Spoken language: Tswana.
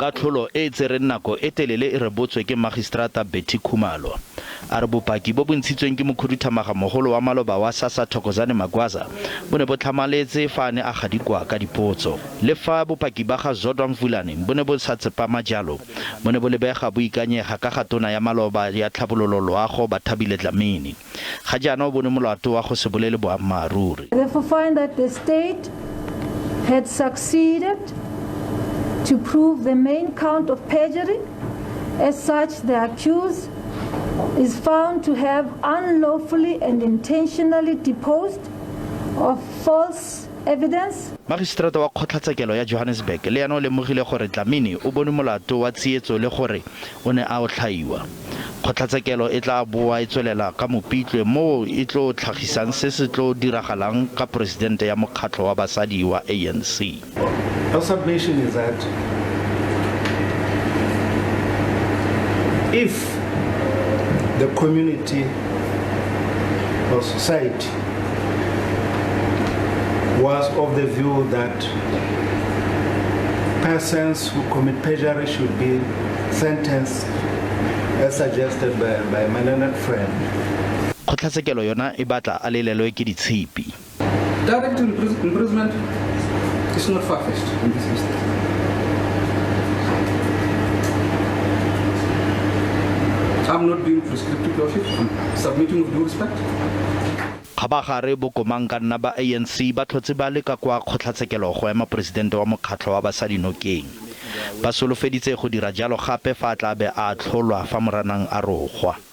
Katlholo e e tsereng nako e telele e rebotswe ke Magistrata Betty Khumalo. A re bopaki bo bo ntshitsweng ke mokhuduthamaga mogolo wa maloba wa SASSA Thokozani Magwaza bo ne bo tlhamaletse fa a ne a gadikwa ka dipotso. Le fa bopaki ba ga Zodwa Mvulane bo ne bo sa tsepama jalo, bo ne bo lebega bo ikanyega ka ga tona ya maloba ya tlhabololo loago Bathabile Dlamini. Ga jaana o bonwe molato wa go se bolele boammaaruri. Therefore find that the state had succeeded to prove the main count of perjury. As such, the accused is found to have unlawfully and intentionally deposed of false evidence. Magistrata wa kgotlatshekelo ya Johannesburg le ena o lemogile gore Dlamini o bonwe molato wa tsietso le gore o ne a otlhaiwa. Kgotlatshekelo e tla boa e tswelela ka Mopitlwe moo e tlo tlhagisang se se tlo diragalang ka poresidente ya mokgatlho wa basadi wa ANC. Our submission is that if the community or society was of the view that persons who commit perjury should be sentenced as suggested by, by my learned friend. Kgotlatshekelo yona e batla a lelelwe ke ditshipi. Direct imprisonment is not far-fetched in this instance. I'm not being prescriptive, Lordship. I'm submitting with due respect. Kgabagare bokomang-ka-nna ba ANC ba tlhotse ba le ka kwa kgotlatshekelo go ema poresidente wa mokgatlho wa basadi nokeng. Ba solofeditse go dira jalo gape fa a tla be a atlholwa fa Moranang a rogwa.